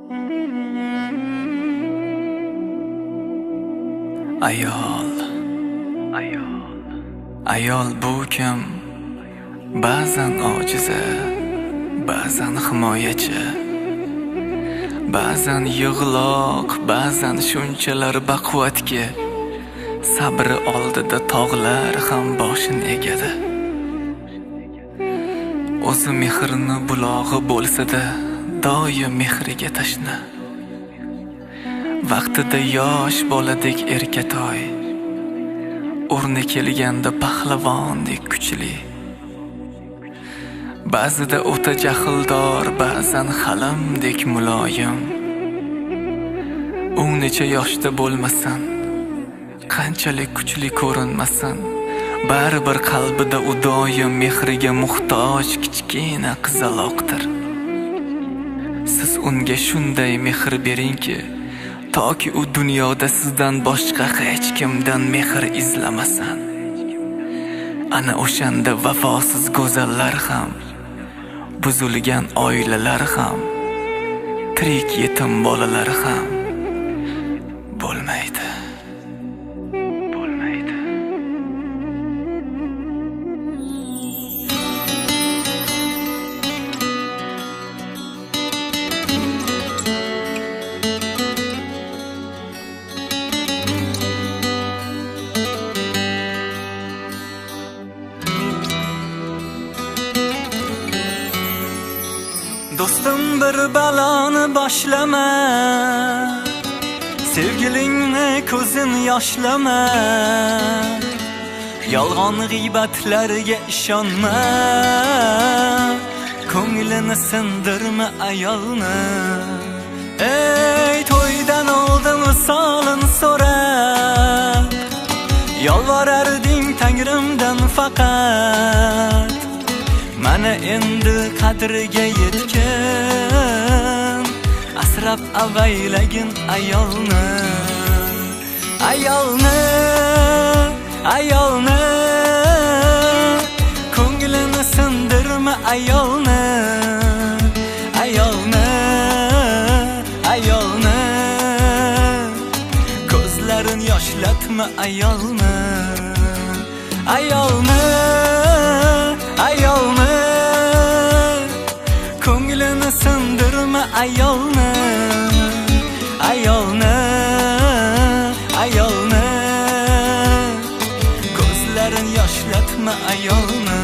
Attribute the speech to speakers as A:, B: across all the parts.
A: Ayol, ayol, ayol bu kim? Ba'zan ojiza, ba'zan himoyachi, ba'zan yig'loq, ba'zan shunchalar baquvvatki, sabri oldida tog'lar ham boshini egadi. O'zi mehrni bulog'i bo'lsa-da, doim mehriga tashna. Vaqtida yosh boladek erkatoy, o'rni kelganda pahlavondek kuchli. Ba'zida o'ta jahldor, ba'zan halimdek muloyim. U necha yoshda bo'lmasin, qanchalik kuchli ko'rinmasin, baribir qalbida u doim mehriga muhtoj kichkina qizaloqdir. Siz unga shunday mehr beringki, toki u dunyoda sizdan boshqa hech kimdan mehr izlamasin. Ana o'shanda vafosiz go'zallar ham, buzilgan oilalar ham, tirik yetim bolalar ham bo'lmaydi. Bo'lmaydi. Do'stim, bir baloni boshlama, sevgilingni ko'zin yoshlama, yolg'on g'iybatlarga ishonma, ko'nglini sindirma ayolni. Ey, to'ydan oldin visolin so'rab, yolvorarding Tangrimdan faqat. Mana endi qadriga yetgin, asrab avaylagin ayolni. Ayolni, ayolni, ko'nglini sindirma ayolni. Ayolni, ayolni, ko'zlarin yoshlatma ayolni. Ayolni, ayolni, ko'nglini sindirma ayolni. Ayolni, ayolni, ko'zlarin yoshlatma ayolni.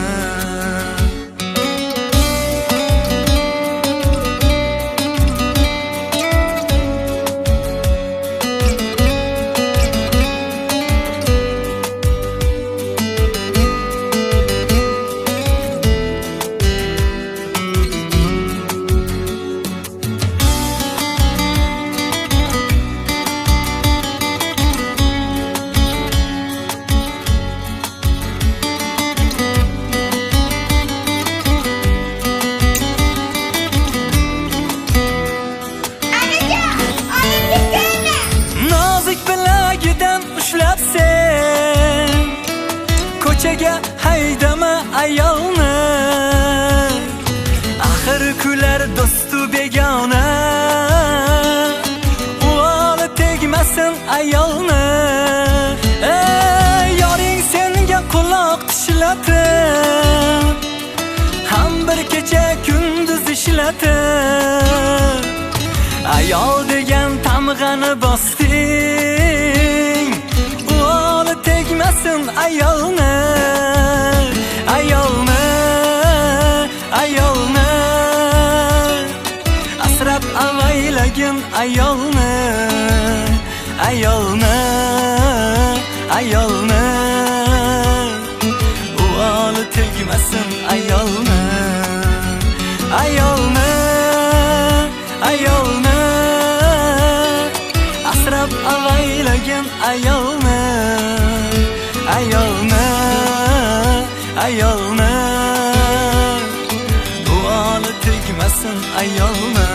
A: Ko'chaga haydama ayolni, axir kular do'stu begona, uvoli tegmasin ayolni. Ey, yoring senga quloq tishlatib, ham bir kecha kunduz ishlatib, ayol degan tamg'ani bosding, uvoli tegmasin ayolni. Ayolni, ayolni, asrab avaylagin ayolni. Ayolni, ayolni, uvoli tegmasin ayolni. Ayolni, ayolni, asrab avaylagin ayolni. Ayolni, ayolni, uvoli tegmasin ayolni.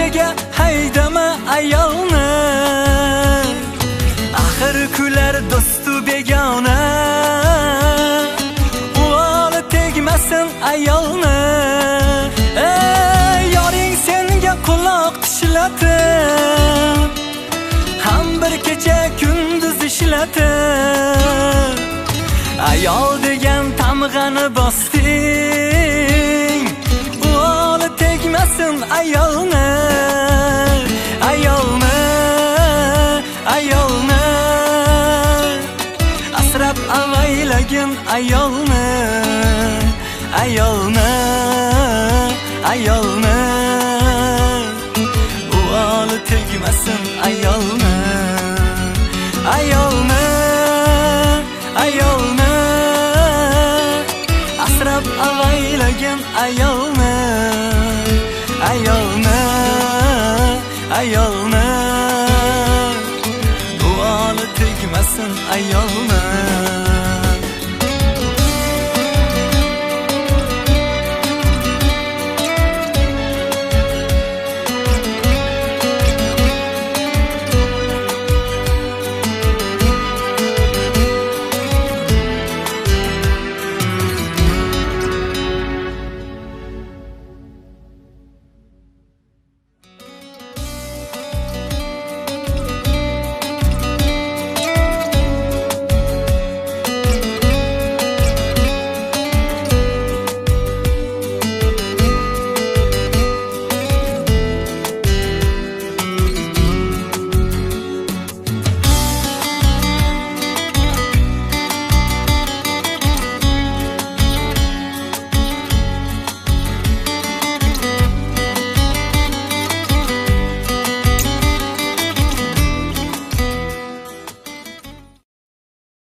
A: Ko'chaga haydama ayolni. Axir kular do'stu begona, uvoli tegmasin ayolni. Ey yoring senga quloq tishlatib, ham bir kecha kunduz ishlatib, ayol degan tamg'ani bosding, uvoli tegmasin ayolni. Ayolni, ayolni, asrab avaylagin ayolni. Ayolni, ayolni, uvoli tegmasin ayolni. Ayolni, ayolni, asrab avaylagin ayolni. Ayolni, ayolni, uvoli tegmasin ayolni.